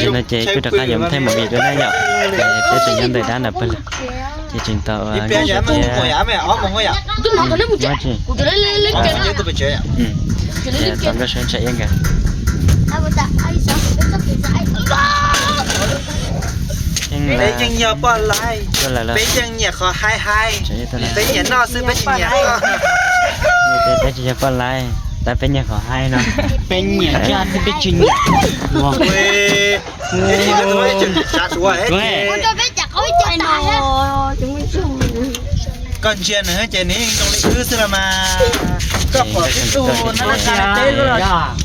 Li no ces kuj rov qab yuav mus thaij movie dua na yom. Peb tseem nyob ntawm dab ntawm pawg lug, ces tseem tau ua nkauj thiab. Tau nkauj sab ntsha iab nkawd. Peb yeej yog poj laib, peb yeej nyiam qhov haib haib, peb nyiam noj xwb peb tsis nyiam koj. Peb tsis yog poj laib, tab peb nyiam qhov haib no. Peb nyiam caj xwb peb tsis nyiam. Koj ntsia nws ces nws yeej zoo li wb xwb los mas. Koj pom peb tug no,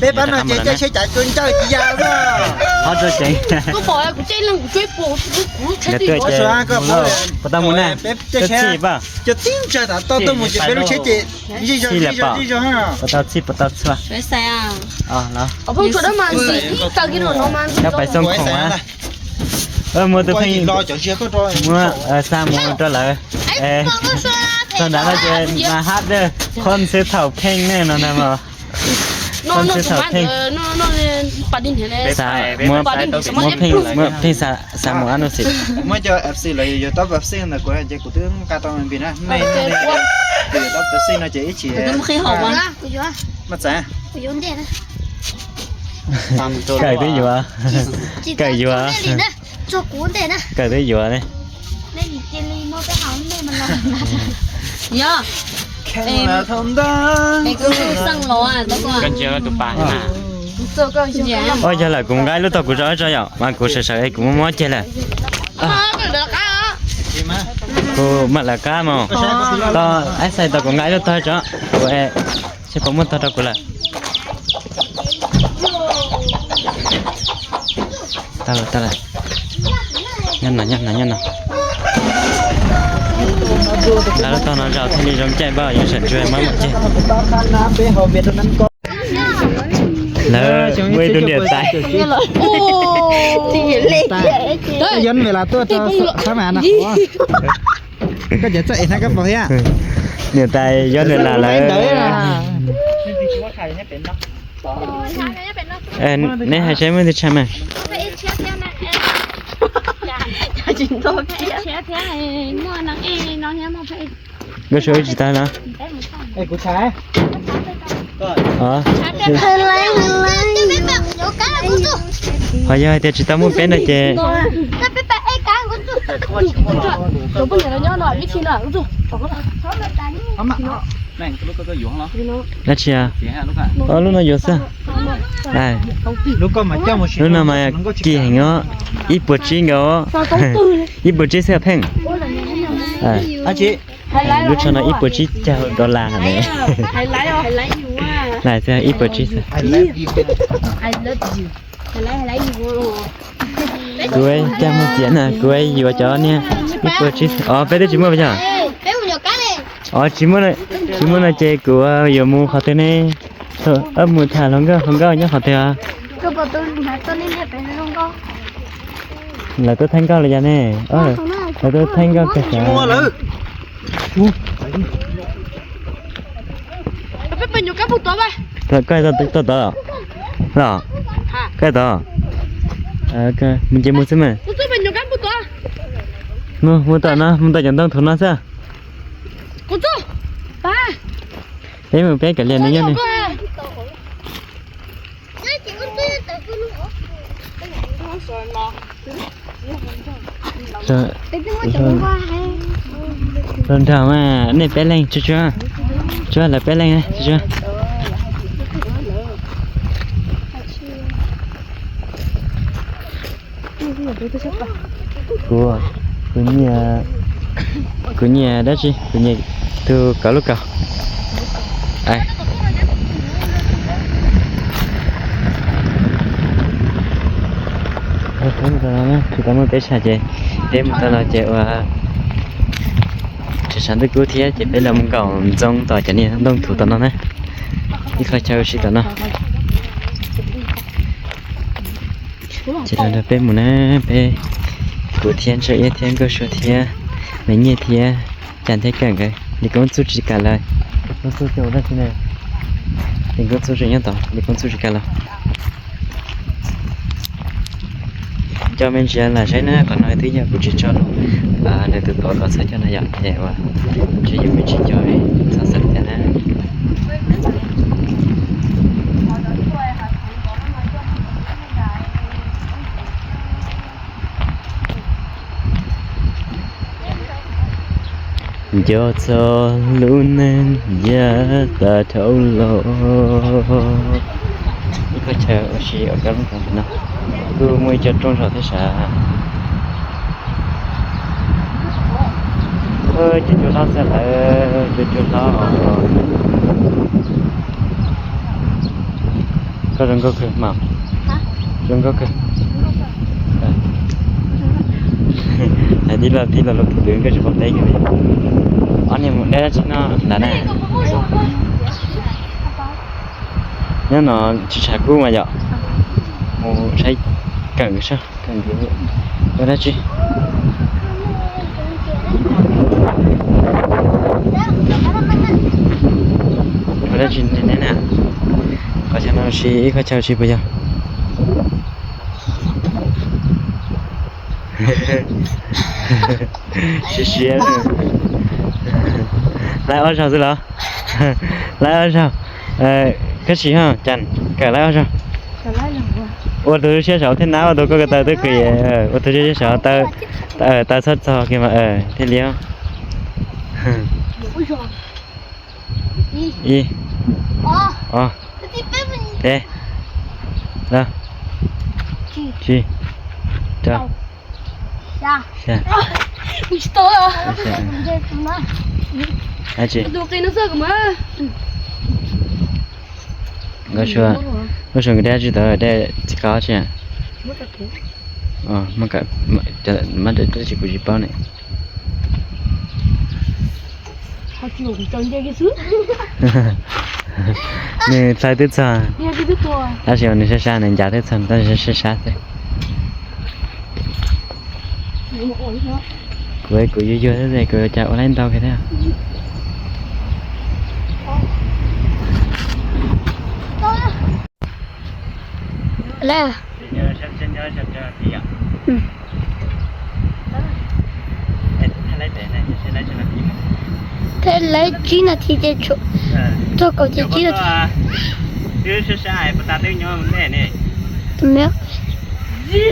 peb pab no ces caij tsheb cav cua ncawj ci ya. Puas tau mus na? Cov txhij pab, cov txhij ntsa tau tuaj mus ces peb lub tsheb ces zij zoo zij zoo. Puas tau txhij puas tau txhua? Cov pais xoo khoom a. Muaj tus pheej muab xa mus rau lawv. Txog nrad no ces mas hab dej qhov xwb thaum pheej nej no na mos. Qhov xwb thaum pheej. Muab pheej xa mus ab no xwb. Muab cov F C lawv yuav tau F C ntawm kuv ces kuv twb nqa tau npis na. Nej yuav tau F C no ces ib chim. Mas txav. Kawm twb yuav. Kawm yuav. Kawm twb yuav ne. Ua yog lawm kuv nqa ib lub tog kuv zov zov yom, mas kuv sawv sawv es kuv muab muab ceg lawm. Kuv mam lawv qab mus. Tau, ab xais tau kuv nqa ib lub tog tso, kuv seb puas muaj tog rau kuv lawm. Tau lawm, tau lawm. Nyob no, nyob no, nyob no. Lawv lub tog no zaum thiaj li zoo caij npaj, yuav tsam ntsuag maj mam ceg. Lawv ua ib tug niam tais. Niam tais yuav nws lam lawm. Neb hais seb muaj tus tshaj mas. Nkauj Suav wb tsis tau los. Qhov yog hais tias tsis tau muaj peb no ces. Dab tsi? Lub no yuav xwb. Lub no mas kim heev os, ib puas tsib nkaus, ib puas tsib xwb pheej. Lub tsho no ib puas tsib caug dollar ne. Lais xwb ib puas tsib xwb. Kuv caj muag txiav na, kuv yuav cov niag ib puas tsib, os peb twb tsis muaj yog. Os tsis muaj, tsis muaj no ces kuv yuav mus qhov twg ne? Mus tham hluas nkauj, hluas nkauj nyob qhov twg os? Lawv tuaj thaij nkauj los yog ne? Lawv tuaj thaij nkauj kawg sav. Koj tuaj tod los? Koj tod? Mus ces mus xwb mas. Mus, mus tom no, mus tom cov ntoo thuv no xwb. Peb mus peb kav liam nws nyob ni. Hluas nraug mas nej peb leeg tsuag tsuag, tsuag lawv peb leeg tsuag tsuag. Kuv, kuv nyiam, kuv nyiam dab tsi? Kuv nyiam tus kauv lub kaus. Tsis tau muaj peb tshaj ces peb mus tau los ces ua tsheb tshav ntuj kub thiab ces peb los mus nkaum ntxoo tom cov niag ntoo thuv tom no na. Ib qho chaw ua si tom no. Ces los nrog peb mus na, peb, kuv thiab Ntsa Iab thiab Nkauj Sua thiab Me Nyiaj thiab Cas thiab Kawm nkawd, Lis Koob Txuj tsis kam lawm. Lis Koob Txuj tseem nyob tod, Lis Koob Txuj tsis kam los. Coj me ntsis lam saib na, qhov no twb yog kuv tsis tso rau nws tus tuav kom txhob coj no yom, ces ua tsis yog me ntsis coj txhob xav thiab na. Nco txog lub neej yav tas dhau los. Ib qho chaw ua si ua kab lub koom no, kuj muaj ib co rooj zos thiab sav. Cua cua hlob xwb lawm, cua cua hlob. Koj zoo nkauj kawg mas, zoo nkauj kawg. Hais tib lo tib lo lus tub twv nkauj tsis paub teb kiag li. Ob niag mus dab tsi no ntawd na? Nyob no tsis tshav kub mas yom. Mus saib kawm soj kawm ua dab tsi. Ua dab tsi ne na? Qhov chaw no si ib qho chaw si puas yog? Siab siab. Laib ob zaug xwb los? Laib ob zaug. Koj sim ho cas kawm laib ob zaug. Ua tus siab saud thiab na, ua tus koj ko taw twb kws, ua tus siab saud taw txhob txog kiag mas thiaj li. Ib, ob, peb, plaub, tsib, rau, xya. Nkauj Sua, Nkauj Sua nkawd dab tsi tau dab txiv qab tsi? Muaj dab tsi kuv tsis paub ne. Nws txhawj twb txog, tab sis nws sab sab, nws ncav twb txog, tab sis sab sab xwb. Kuv, kuv yuag yuag xwb, kuv cas ua laib ntau kiag thiab. Thiaj laib tsib nas this ces tshuav, txog kaum ces tsib nas this.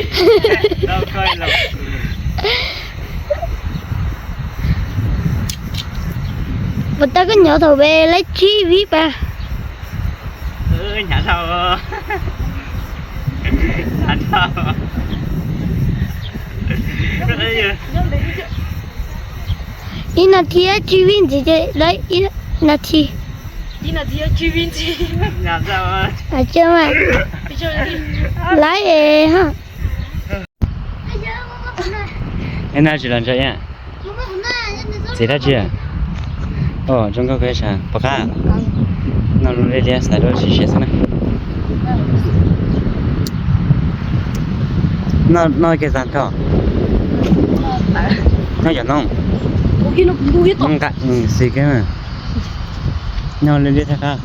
Puas tau koj nyob thaum peb laib tsib vib pas? Ib nas this tsib vib ntxiv ces laib ib nas this. Laib es ha. Es no tsis los ntsia, txiv dab tsi? Zoo nkauj kawg sav, puas qab? Noj lub liab liab xav dua sim siab xwb na. Noj, noj kiag tas nrho. Noj cov no. Noj nqa xis kiag. Noj liab liab thiab qab.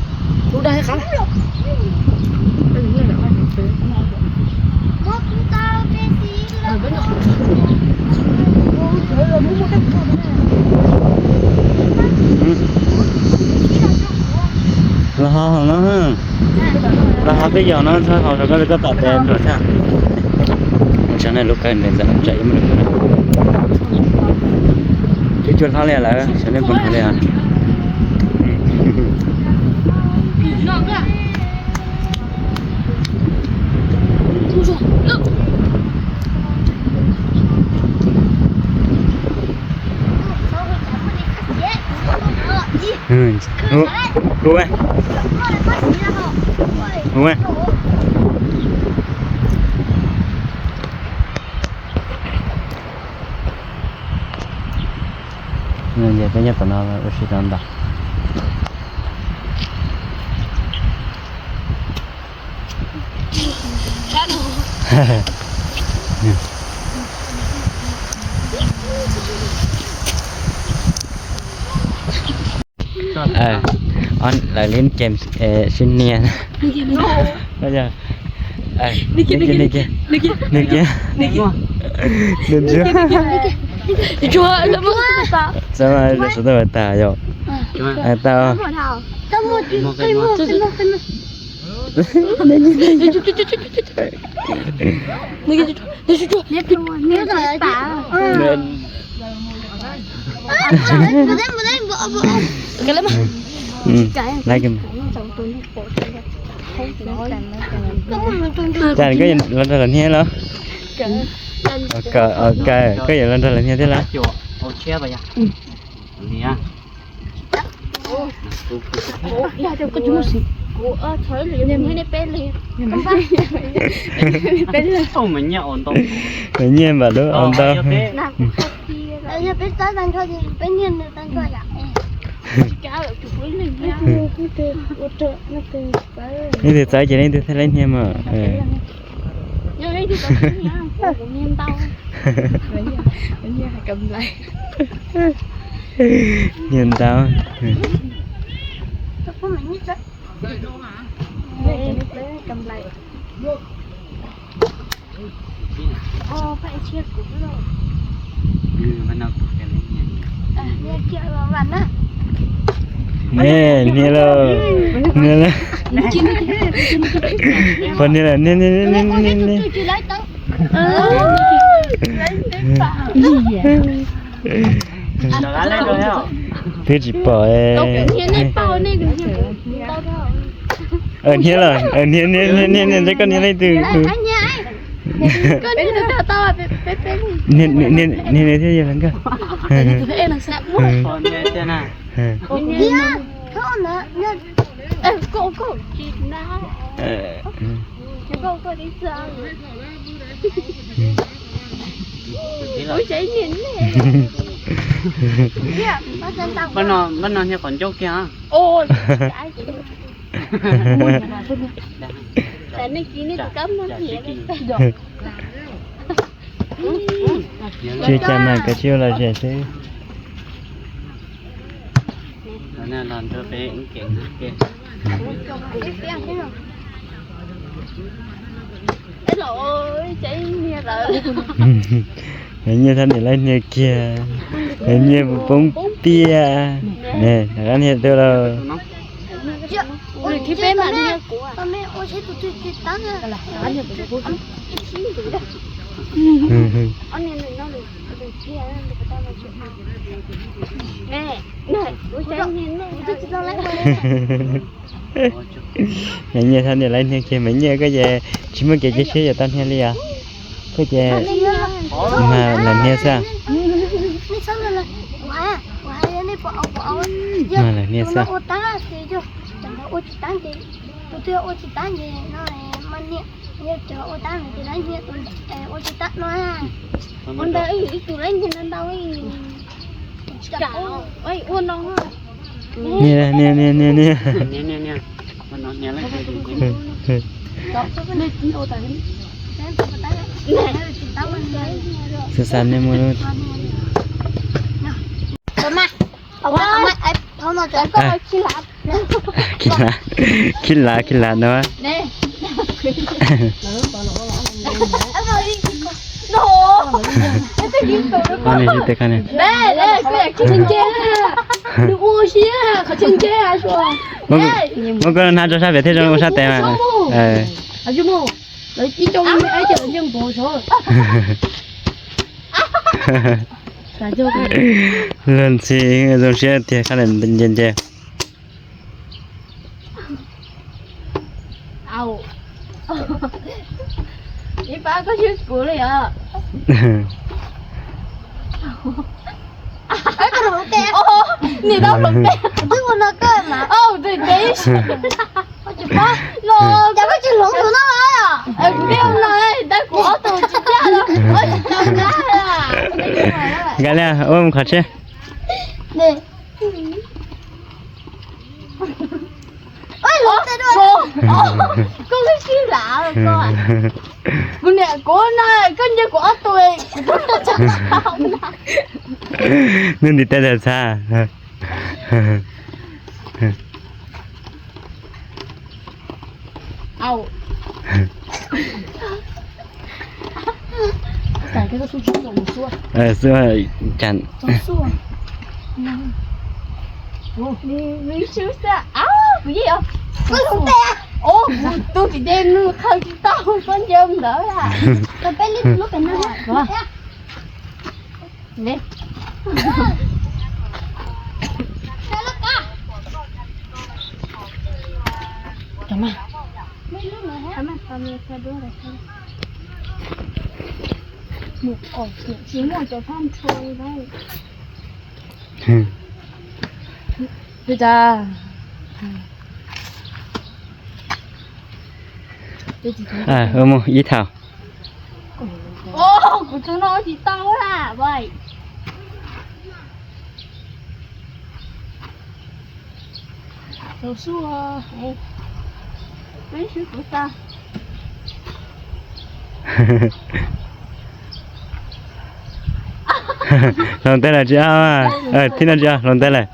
Los ho hauv no, los ho peb yos no txhob hauv rau koj li koj tom tes nruam thiab. Tsam no lub kawg ntawm ntxam tsam ib muaj lub kawg. Cua cua hlob li lawm, xyov nej puas hlob li os. Peb nyob tom no ua si rau ntawd. Lawv li ces sib nias. Nws kiag, nws kiag, nws kiag, nws kiag, nws kiag. Txhob mas, sawv tau tas yom. Tau. Cas koj yuav los nrog lawv hnia los? Koj yuav los nrog lawv hnia thiab los? Nyiaj npam lub au ntau. Leej twg txawv ces leej twg thiaj li hnia mas. Hnia ntau. Ne, hnia lauj, hnia lauj. Pom hnia lawm, hnia, hnia, hnia, hnia, hnia. Twb tsis pom. Hnia los, hnia, hnia, hnia, hnia, koj hnia leej twg? Hnia thiab yog hluas nkauj. Pab no hnia qhov ncauj kiag. Tsis cas mas, kav tsij ua lom zem xwb. Nyiaj thiab niam lawv hnia kiag, nyiaj poob tiag. Rov qab hnia dua lauj. Nyiaj thiab niam lawv hnia kiag, mas nyiaj koj ces tsis muaj kev cia siab yuav tau hnia li os. Koj ces mag lawv hnia xwb. Mag lawv hnia xwb. Niam, niam, niam, niam, niam. Xav xav nej mus. Khib lav, khib lav, khib lav no. Muab koj hnav rau sab pem thiaj zoo ua sab tes mas. Luag ntxhi zoo siab tiag, qab ntawd nce nce. Ib pab koj swb kuv li os. Niam tau hloov tes. Twb ua no koj mas. Tus tes ib si. Los cas koj tsis hloov tus no los? Kuv thiaj ua no, tab kuv ob tug tsis tiag los ua tsis tau na. Nkag liaj ua mus qhov tsheb. Koj lub sib lam koj. Kuv niam kuv no, koj nce kuv ob tug, kuv tub tau tsa tsa na. Nws ntim tes txhav. Au. Xua cas. Kuv yeej, kuv tus txiv tes nws qhaws tsis tau koj ncaws ntawd. Ua cas? Mus ib thaum. Kuv tus no tsis tau la vais. Hloov tes lawm tsis, thib no tsis, hloov tes lawm.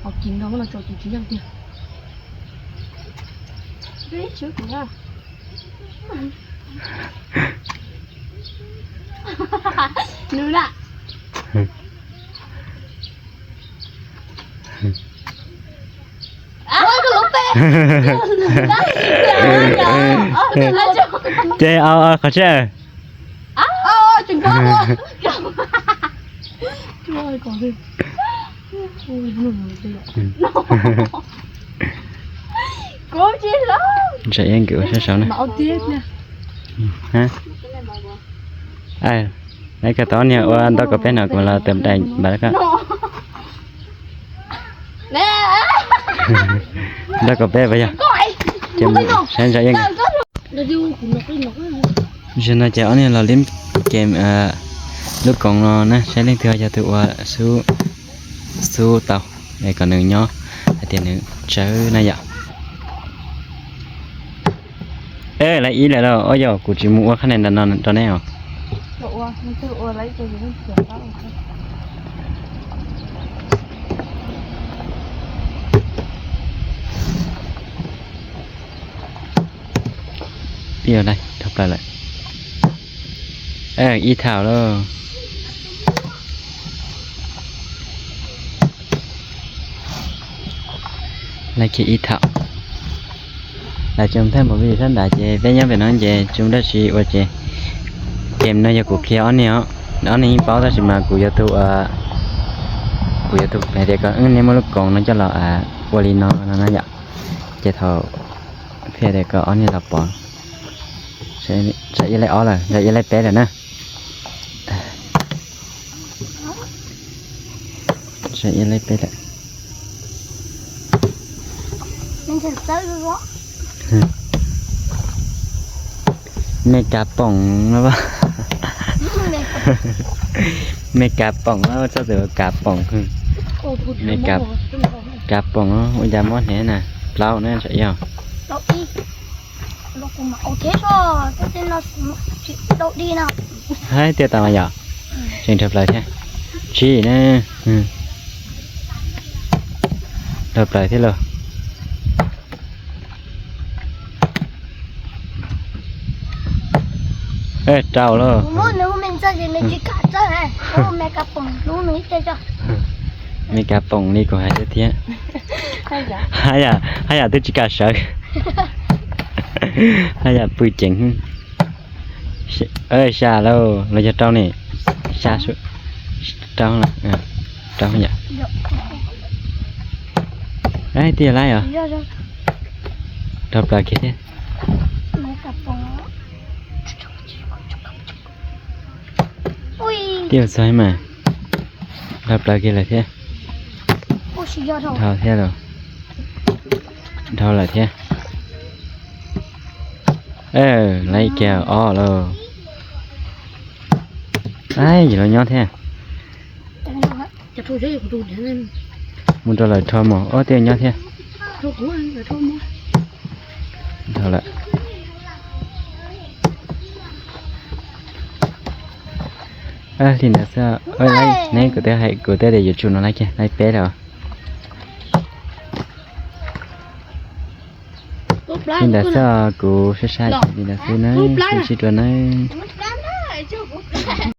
Ho kis no muab no tso tus tsis yeej tiag. Nws na. Ces au, qhov tsheb. Ntsa Iab nkawd ua sab saud na. Lawv kawg tau niag ua ntau kom peb no kuv los tawm dais npawv koj. Ntau kom peb pas yog. Ces mus saib Ntsa Iab nkawd. Zaum no ces ob niag los lib kem lub koom no na, saib leej twg yog tus ua xub, xub tau, es kom nws nyob hais tias nws tsawg na yom. Lawv ib lawm lauj, ob yog kuv tsis mus ua qhab ntawm no rau neb os. Pib ua lawm, dhau plaws lawm. Ib thaum lauj. Lawv khiav ib thaum. Lawv tseem thaij movie sab nrad ces peb nyob pem no ces tsis muaj dab tsi ua ces. Kem no yog kuv qhia ob niag os, ob niag yeej paub tab sis mas kuv yog tus, kuv yog tus hais tias kom nej muab lub koom no coj los ua li no no na yom. Ces thaum pheej tias kom ob niag los pov. Tsam ib leej ob lawm, tsam ib leej peb lawm na. Tsam ib leej peb lawm. Me kav poom no, me kav poom no, txhob txwm ua kav poom. Me kav poom no ua cas mob hnev na, plaub na tsam ib. Haib tiaj tas mas yom, tseem dhau plaws thiab. Tsib na, dhau plaws thiab lauj. Rau lauj. Me kav poom li kuv hais tiag thiab. Haj yam, haj yam twb tsis kam sawv. Haj yam pw ceev. Xya lauj, los yog rau ne? Xya, rau, rau yom. Tiag laib os. Dhau plaws kiag thiab. Tiaj txog mas. Dhau plaws kiag lawm thiab. Dhau thiab lauj. Dhau lawm thiab. Laib kiag ob lauj. Yim los nyob thiab. Mus rau lawm rho mos ob tiaj nyob thiab. Dhau lawm. Li ntawd xwb. Neb kuv twb hais kuv twb tias yuav tsum no laib kiag laib peb lawm. Li ntawd xwb, kuv saib saib li ntawd xwb nawb, sib ntsib dua nawb.